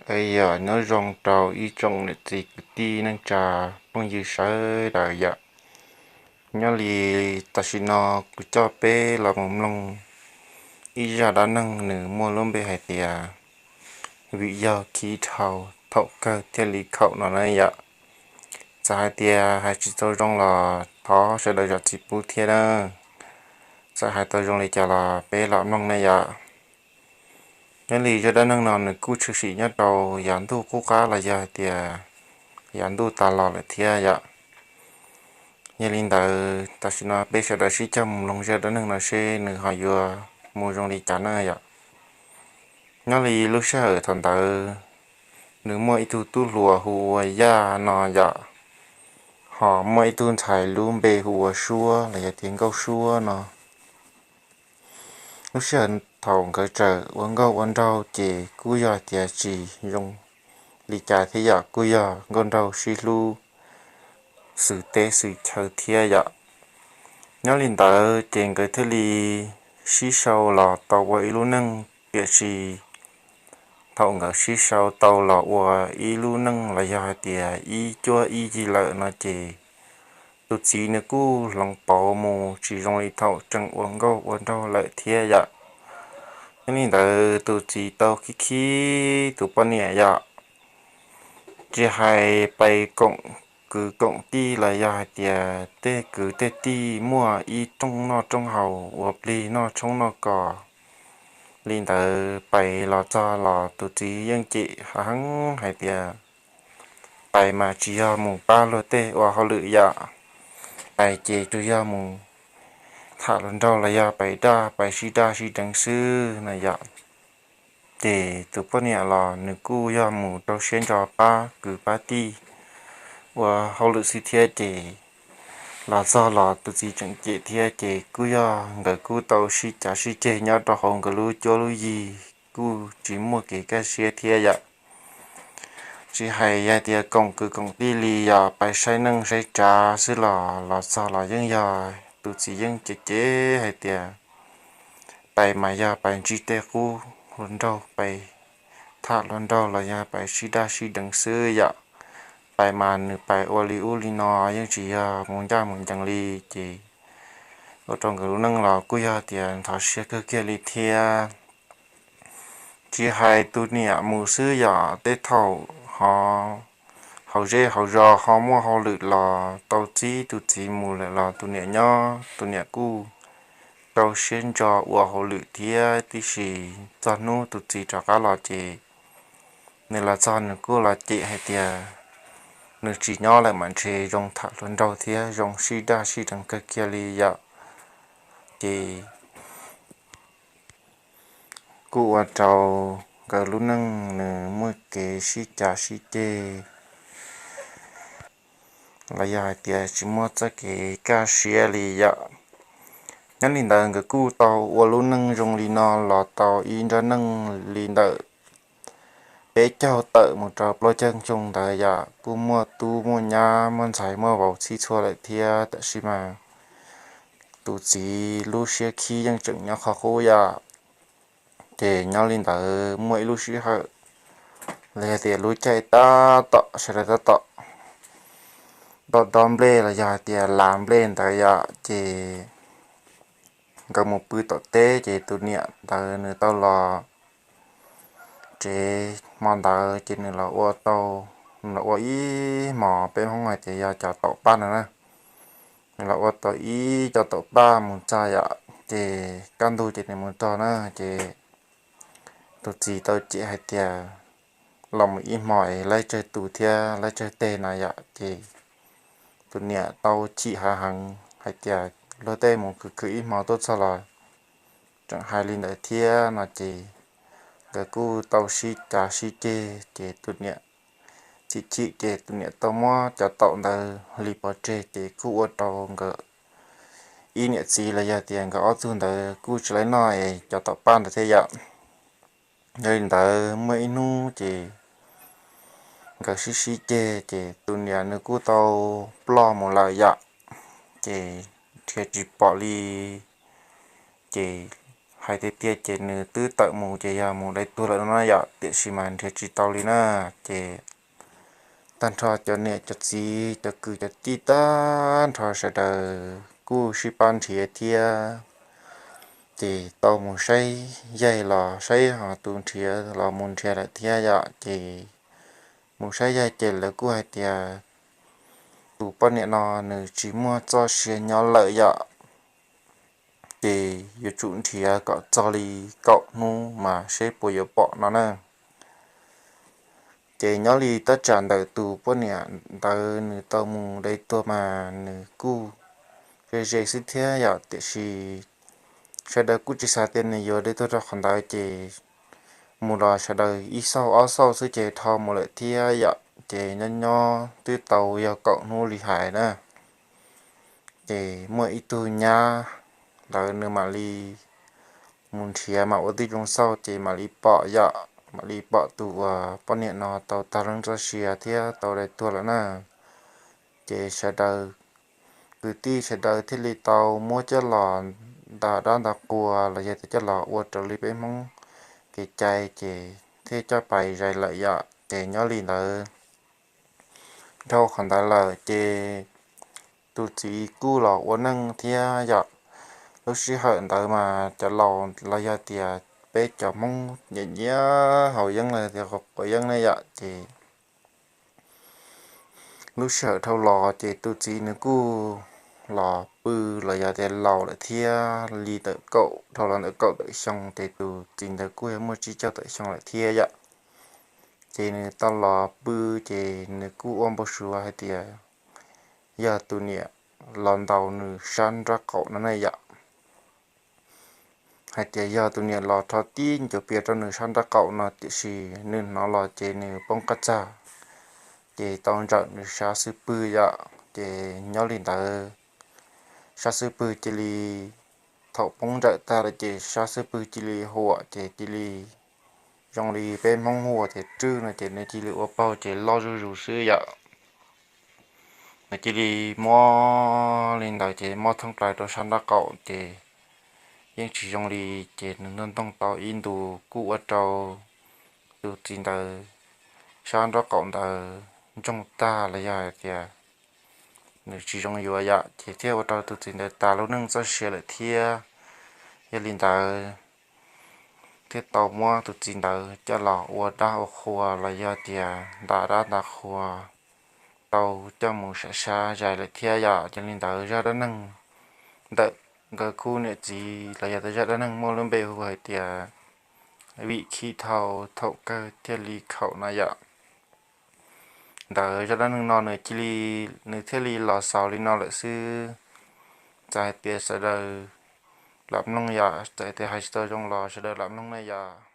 Yog nyob zoo rau ib tsoom niam txiv kwv tij neej tsa phooj ywg sawv daws yom. Nyob li tam sim no kuv coj peb los mus mloog ib zaj dab neeg, nws muaj lub npe hais tias vim yog khi dhau thaum kawg thiaj li khaum no na yom. Txawm hais tias hais tsis tau zoo los thov sawv daws zam txim pub thiab na. Txawm hais tau zoo li cas los peb los mloog ne yom. Nyob li zaj dab neeg no nws kuj tshwm sim nyob rau yav ntuj qub qab los yog hais tias yav ntuj tas los lawm thiab yom. Yog li ntawd tam sim no peb sawv daws sib cog mus mloog zaj dab neeg no seb nws ho yuav mus zoo li cas na yom. Nyob li lub sij hawm thaum ntawd, nws muaj ib tug tub hluas hu ua Yaj no yom, ho muaj ib tug ntxhais lub npe hu ua Suab los yog tias Nkauj Suab no. Lub sij hawm thaum nkawd tseem ua nkauj ua nraug ces kuj yog tias tsis zoo li cas thiab yom, kuj yog nkauj nraug sib hlub xws teb xws chaw thiab yom. Nyob li ntawd ces nkawd thiaj li sib sau los tau ua ib lub neej, tiam sis thaum nkawd sib sau tau los ua ib lub neej los yog hais tias ib cuab ib yig lawm no ces tus txiv nws kuj hloov pauv mus tsis zoo li thaum tseem ua nkauj ua nraug lawm thiab yom. Nyob li ntawd tus txiv tau khib khib tus poj niam yom, tsis hais pais koom kwv koom tij los yog hais tias tej kwv tej tij muaj ib rooj noj rooj haus ua plig noj tshoob noj kos li ntawd, pais los txog los tus txiv yeej cem heev hais tias pais mas tsis yog mus pab luag tej ua hauj lwm yom, pais ces tsuas yog mus tham hluas nraug los yog pais daj pais sib daj sib deev xwb no yom. Ces tus poj niam los nws kuj yog mus rau siab ntso pab kwv pab tij ua hauj lwm xwb thiab ces los txog los tus txiv tseem cem thiab ces kuj yog nkawd kuj tau sib cav sib ceg nyob rau hauv nkawd lub cuab lub yig, kuj tsis muaj kev kaj siab thiab yom. Tsis hais yog tias koom kwv koom tij li yom, pais saib neej saib tsav xwb los los txog los yeej yog tus txiv yeej cem cem hais tias pais mas yog pais ntsib tej qub hluas nraug, pais tham hluas nraug los yog pais sib daj sib deev xwb yom. Pais mas nws pais ua li ub li no yeej tsis yog mus ncaj mus ncees li ces ua rau nkawd lub neej los kuj yog tias ntxhov siab kawg kiag li thiab. Tsis hais tus niam mus xwb yom, tej thaum ho hauv zej hauv zos ho muaj hauj lwm los tau txib tus txiv mus lawm los tus niam nyob, tus niam kuj rau siab ntso ua hauj lwm thiab tib si. Txog hnub tus txiv rov qab los ces nws los txog nws kuj los cem hais tias nws tsis nyob lawm mas ntshe zoo tham hluas nraug thiab zoo sib daj sib deev kawg kiag li yom. Ces kuj ua rau nkawd lub neej nws muaj kev sib cav sib ceg los yog hais tias tsis muaj txoj kev kaj siab li yom. Nyob li ntawd nkawd kuj tau ua lub neej zoo li no los tau ib nrab neej li ntawm peb caug tawm mus rau plaub caug xyoo ntawd yom, kuj muaj tub muaj nyab muaj ntxhais muaj vauv txhij txhua lawm thiab, tab sis mas tus txiv lub siab khib yeej tseem nyob qhov qub yom. Ces nyob li ntawd muaj ib lub sij hawm los yog tias lub caij tab tom sawv daws tab tom dob dob nplej los yog hais tias lav nplej ntawd yom, ces nkawd mus pw tom teb ces tus niam ntawd nws tau los tsev hmo ntawd ces nws los ua tau, nws los ua ib hmos peb Hmoob hais tias yog cov taum paj no na. Nws los ua tau ib co taum paj mus txog yom, ces kaj ntug ces nws mus txog na, ces tus txiv tau cem hais tias los mus ib hmos es laib tsawg tus thiab laib tsawg teg no yom, ces tus niam tau chim hav heev hais tias luag tej mus khwv khwv ib hmo tuaj txog los tseem hais li ntawd thiab no ces nkawd kuj tau sib cav sib ceg ces tus niam chim chim ces tus niam tau muab cov taum ntawd hliv pov tseg ces kuj ua rau nkawd ib niam txiv los yog tias nkawd ob tug ntawd kuj tsis laib noj es cov taum paj ntawd thiab yom. Yog li ntawd muaj ib hnub ces nkawd sib sib ceg ces tus niam nws kuj tau ploj mus lawm yom, ces dhia tsis pom li, ces hais tiag tiag ces nws twb tawm mus ces yog mus dai tuag lawm no yom, tiam sis mas nrhiav tsis tau li na. Ces tag nrho cov niam cov txiv cov kwv cov tij tag nrho sawv daws kuj sib pab nrhiav thiab. Ces tau mus saib yaig los saib ho tus nrhiav los mus nrhiav lawm thiab yom. Ces mus saib yaig ces lawv kuj hais tias tus poj niam no nws tsis muaj txoj sia nyob lawm yom, ces yuav tsum nrhiav kom txog li kaum hnub mas seb puas yuav pom no na. Ces nyob li tab tsam ntawm tus poj niam ntawd nws tau mus dai tuag mas nws kuj ze ze xwb thiab yom, tiam sis sawv daws kuj tsis xav tias nws yuav dai tuag rau qhov ntawd ces mus los sawv daws ib xauj ob xauj xwb ces dhau mus lawm thiab yom. Ces nyob nyob twb tau yog kaum hnub li hais na, ces muaj ib tug nyab ntawd nws mam li mus nrhiav mas ua tib zoo xauj ces mam li pom yom, mam li pom tus uas poj niam no tau tag lub neej txoj sia thiab tau dai tuag lawm na. Ces sawv daws kwv tij sawv daws thiaj li tau muab coj los nta dab nta qhua los yog tias coj los ua raws li peb Hmoob kev cai ces thiaj coj pais zais lawm yom. Ces nyob li ntawd dhau qhov ntawd lawm ces tus txiv kuj los ua neej thiab yom. Lub sij hawm ntawd mas cov laus los yog tias peb cov Hmoob nyiam nyiam haus yeeb los tias quav yeeb ne yom, ces lub sij hawm dhau los ces tus txiv nws kuj los pw los yog tias laus lawm thiab, li tawm kaum dhau los ntawm kaum tawm xyoo ces tus txiv ntawd kuj yog muaj tsib caug tawm xyoo lawm thiab yom. Ces nws tau los pw ces nws kuj ua npau suav hais tias yog tus niam los ntaus nws sab nraub qaum no ne yom. Hais tias yog tus niam los rho tib ncuav pias rau nws sab nraub qaum no tiam sis nws hnov los ces nws poob qab txag, ces tau ntsawm nws sab xub pwg yom. Ces nyob li ntawd sab xub pwg cia li, thaum poob ntsawm tag lawm ces sab xub pwg cia li huam ces cia li zoo li peb Hmoob hu tias rwj no ces nws cia li ua paug ces loj zuj zus xwb yom. Nws cia li mob li ntawd ces mob thoob plaws rau sab nraub qaum ces yeej tsis zoo li. Ces nws ntuj ntoog tau ib ntus kuj ua rau tus txiv ntawd sab nraub qaum ntawd ntsoog tag los yog hais tias nws tsis zoo yuav yom, ces thiaj ua rau tus txiv ntawd tas lub neej txoj sia lawm thiab. Yog li ntawd thiaj tau muab tus txiv ntawd coj los ua dab ua qhua los yog tias nta dab nta qhua tau coj mus sam sab zais lawm thiab yom. Yog li ntawd zaj dab neeg ntawm nkawd khub niam txiv los yog tias zaj dab neeg muaj lub npe hu hais tias vim khi thau thaum kawg thiaj li khaum no yom. Ntawd zaj dab neeg no nws cia li, nws thiaj li los xaus li no lawm xwb. Txawm hais tias sawv daws lam mloog yom, txawm hais tias hais tsis tau zoo los sawv daws lam mloog ne yom.